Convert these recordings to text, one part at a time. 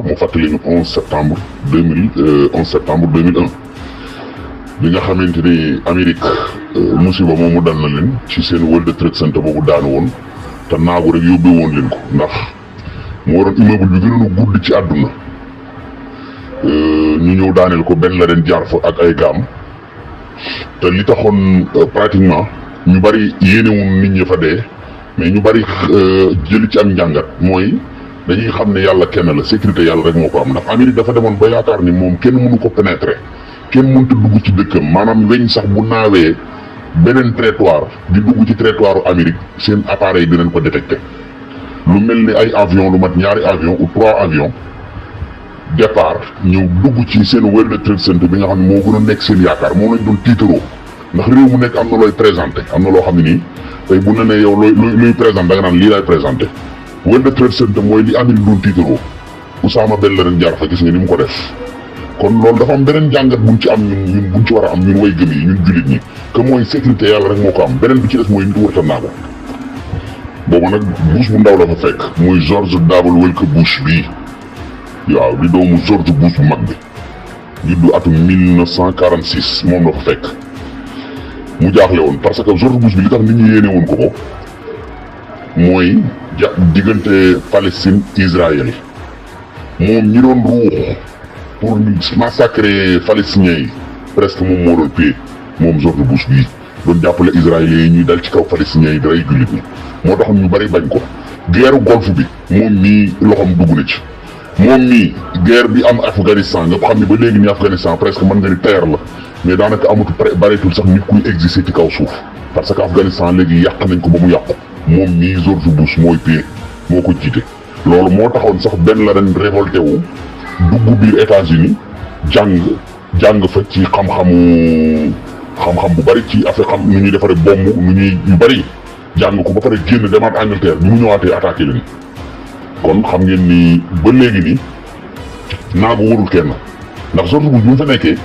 mu fàttali ñu 11 septembre 2001 bi nga xamante ni Amérique musiba moomu dal na leen ci seen World Trade Center boobu daanu woon te naagu rek yóbbee woon leen ko ndax mu waroon immeuble bi gënoon a gudd ci àdduna ñu ñëw daaneel ko Ben Laden jaar fa ak ay gaam te li taxoon pratiquement ñu bari yéenewuñ nit ñi fa dee mais ñu bari jëli ci am njàngat mooy dañuy xam ne yàlla kenn la sécurité yàlla rek moo ko am ndax Amérique dafa demoon ba yaakaar ni moom kenn mënu ko pénétrer kenn mënta dugg ci dëkkam maanaam weñ sax bu naawee beneen trottoir di dugg ci trottoiru Amérique seen appareil dinañ ko détecté lu mel ni ay avion lu mat ñaari avion ou 3 avions départ ñëw dugg ci seen World Trade Center bi nga xam ne moo gën a nekk seen yaakaar moom lañ doon tiitaroo ndax réew mu nekk am na looy présenté am na loo xam ne nii tey bu ne yow looy présenté da nga naan lii laay présenté World Trade Center mooy li Amérique doon tiitaroo Usaama Ben Laden jaar fa gis nga ni mu ko def kon loolu dafa am beneen jàngat buñ ci am ñun buñ ci war a am ñun way gëm yi ñun jullit ñi que mooy sécurité yàlla rek moo ko am beneen bi ci des mooy nit wërta naa ko boobu nag Bush bu ndaw la fa fekk muy George W. Bush bii waaw di doomu George Bush bu mag bi juddu atum 1946 moom la fa fekk mu jaaxle woon parce que George Bush bi li tax nit ñi yéene woon ko mooy diggante Palestine Israël moom ñi doon ruux pour massacrer palestiniens yi presque moom moo doon pay moom George Bush bii doon jàppale israéliens yi ñuy dal ci kaw palestiniens yi daray jullit ñi moo tax ñu bari bañ ko guerre golfe bi moom mii loxoom dugg na ci moom mii guerre bi am Afghanistan nga xam ne ba léegi ni Afghanistan presque mën nga ni terre la mais daanaka amatu bareetul sax nit kuy exister ci kaw suuf parce que Afghanistan léegi yàq nañ ko ba mu yàqu moom mii George Bush mooy pay moo ko jiite loolu moo taxoon sax Ben Laden révolté wu dugg biir États-Unis jàng fa ci xam-xam bu bari ci affaire xam nu ñuy defaree bomb nu ñuy yu bari jàng ko ba pare génn demaat Angleterre bi mu ñëwaatee attaqué leen kon xam ngeen ni ba léegi ni naagu warul kenn ndax George Bush bi mu fa nekkee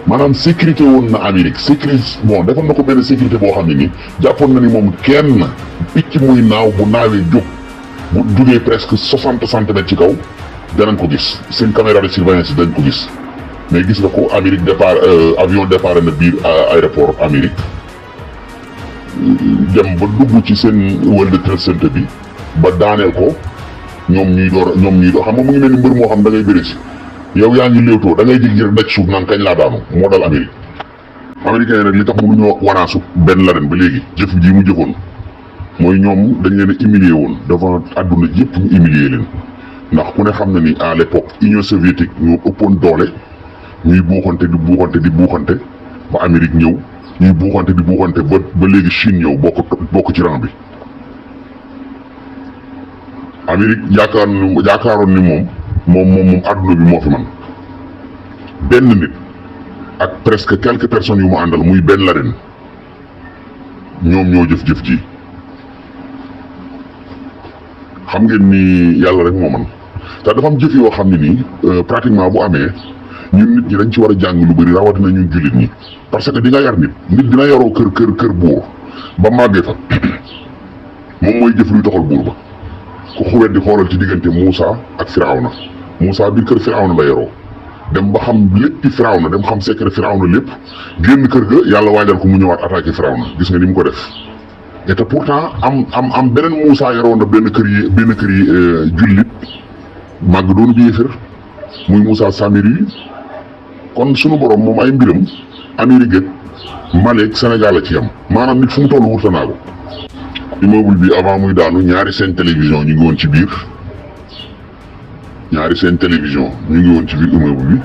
maanaam sécurité woon na Amérique sécurité bon defoon na ko benn sécurité boo xam ne ni jàppoon na ni moom kenn picc muy naaw bu naawee jóg bu jugee presque 60 centimètres ci kaw danañ ko gis seen caméra de surveillance yi dañ ko gis mais gis nga ko Amérique départ avion départ na biir aéroport Amérique dem ba dugg ci seen World Trade Center bi ba daaneel ko ñoom ñuy door xam nga mu ngi mel ni mbër moo xam da ngay bëri si yow yaa ngi léewtoo da ngay jég rek daj suuf naan kañ laa daanu moo dal Amérique américains yi nag li tax mënuñoo wanaasu Ben Laden ba léegi jëf ji mu jëfoon mooy ñoom dañ leen a humilier woon devant àdduna yëpp ñu humilier leen ndax ku ne xam na ni à l'époque Union soviétique ñoo ëppoon doole ñuy buuxante ba Amérique ñëw ñuy buuxante ba léegi Chine ñëw bokk ci rang bi Amérique yaakaaroon ni moom àdduna bi moo fi man benn nit ak presque quelques personnes yu mu àndal muy Ben Laden ñoom ñoo jëf-jëf ji xam ngeen ni yàlla rek moo man te dafa am jëf yoo xam ne nii pratiquement bu amee ñun nit ñi dañ ci war a jàng lu bëri rawatina ñun jullit ñi parce que di nga yar nit dina yaroo kër buur ba màggee fa moom mooy jëf luy taxal buur ba ku xuwet di xoolal ci diggante Moussa ak Firawna Moussa biir kër Firawna la yaroo dem ba xam léppi Firawna dem xam secret Firawna lépp génn kër ga yàlla waajal ko mu ñëwaat attaqué Firawna gis nga ni mu ko def et pourtant am beneen Moussa yaroon na benn kër yi jullit màgg doonu bi yéefér muy Moussa Samiri kon sunu borom moom ay mbiram Amérique ak Mali ak Sénégal la ci yam maanaam nit fu mu toll wurta naa ko immeuble bi avant muy daanu ñaari seen télévision ñu ngi woon ci biir immeuble bi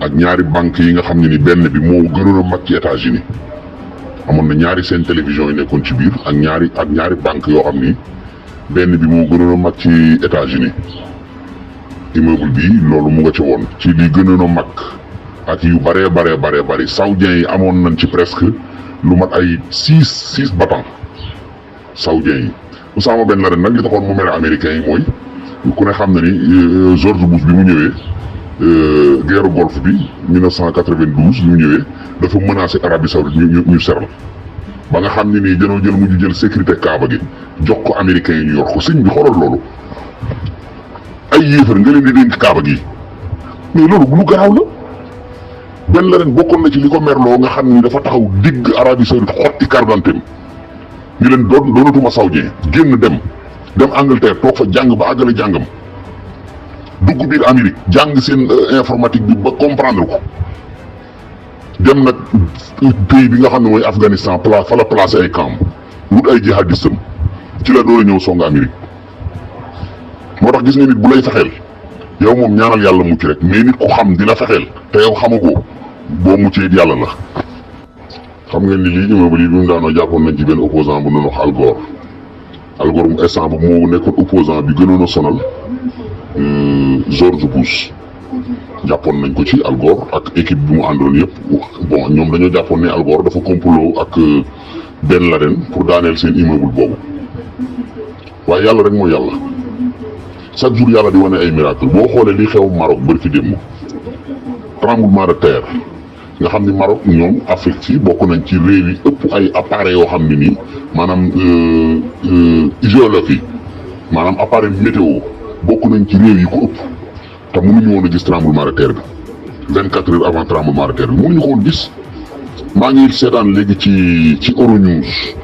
ak ñaari banque yi nga xam ne ni benn bi moo gënoon a mag ci États-Unis amoon na ñaari seen télévision yi nekkoon ci biir ak ñaari banque yoo xam ni benn bi moo gënoon a mag ci États-Unis immeuble bi loolu mu nga ci woon ci li gënoon a mag ak yu bari saoudiens yi amoon nañ ci presque lu mat ay six battants saoudiens yi Oussama Ben Laden nag li taxoon mu mere américains yi mooy ku ne xam na ni George Bush bi mu ñëwee guerre golfe bi 1992 ñu ñëwee dafa menacé Arabie Saoudite ñu seral ba nga xam ne nii dañoo jël sécurité Kaaba gi jox ko américains yi ñu yor ko sëñ bi xoolal loolu ay yéefar nga leen di dénk kaaba gi mais loolu lu garaaw la. Ben Laden bokkoon na ci li ko merloo nga xam ni dafa taxaw digg Arabie Saoudite xotti carte d'identité ñu leen doonatuma saoudien génn dem Angleterre toog fa jàng ba àggale jàngam dugg biir Amérique jàng seen informatique bi ba comprendre ko dem nag pays bi nga xam ne mooy Afghanistan fa la placé ay camp wut ay jihadistam ci la doon ñëw song Amérique moo tax gis nga nit bu lay fexeel yow moom ñaanal yàlla mucc rek mais nit ku xam dina fexeel te yow xamagoo boo muccee it yàlla la. xam ngeen ni lii immeuble yi bi mu daanoo jàppoon nañ ci benn opposant bu doon wax Al Gore. Al Gore mu instant boobu moo nekkoon opposant bi gënoon a sonal George Bush jàppoon nañ ko ci Al Gore ak équipe bi mu àndoon yëpp bon ñoom dañoo jàppoon ne Al Gore dafa complot ak Ben Laden pour daaneel seen immeuble boobu waaye yàlla rek mooy yàlla chaque jour yàlla di wane ay miracle boo xoolee li xew Maroc bari ci démb tremblement de terre nga xam ni Maroc ñoom Afrique ci bokk nañ ci réew yi ëpp ay appareils yoo xam ne nii maanaam géologie maanaam appareil météo bokk nañ ci réew yi ko ëpp te mënuñu woon a gis tremblement de terre bi 24 heures avant tremblement de terre bi mënuñu ko woon gis. maa ngi seetaan léegi ci Euronews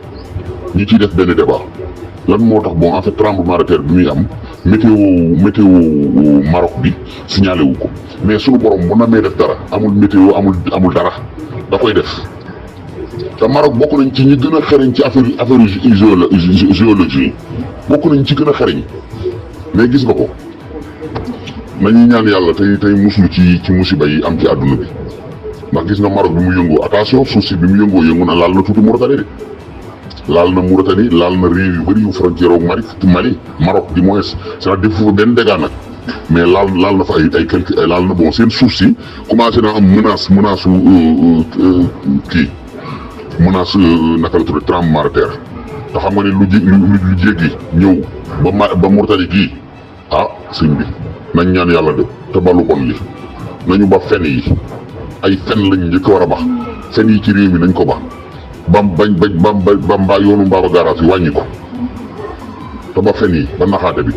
ñi ciy def benn débat lan moo tax bon en fait tremblement de terre bi muy am météo Maroc bi signalé wu ko mais sunu borom bu namee def dara amul météo amul dara da koy def te Maroc bokk nañ ci ñi gën a xereñ ci affaire géologie bokk nañ ci gën a xereñ mais gis nga ko nañuy ñaan yàlla tey muslu ci musiba yi am ci àdduna bi ndax gis nga Maroc bi mu yëngoo attention suuf si bi mu yëngu na laal na tuuti Mauritanie de laal na Mauritanie laal na réew yu bëri yu frontière ak Mali Maroc du moins c'est-à-dire defu fa benn dégât nag mais laal na fa ay quelques laal na bon seen suuf si commencé na am menace naka la tudd tremblement de terre te xam nga ne lu jéggi ñëw ba Mauritanie gii ah sëñ bi nañ ñaan yàlla de te balu bon li nañu ba fen yi ay fen lañ njëkk war a bax fen yi ci réew mi nañ ko bax bam yoonu mbaaba garage yi wàññi ko te ba fen yi ba naxaate bi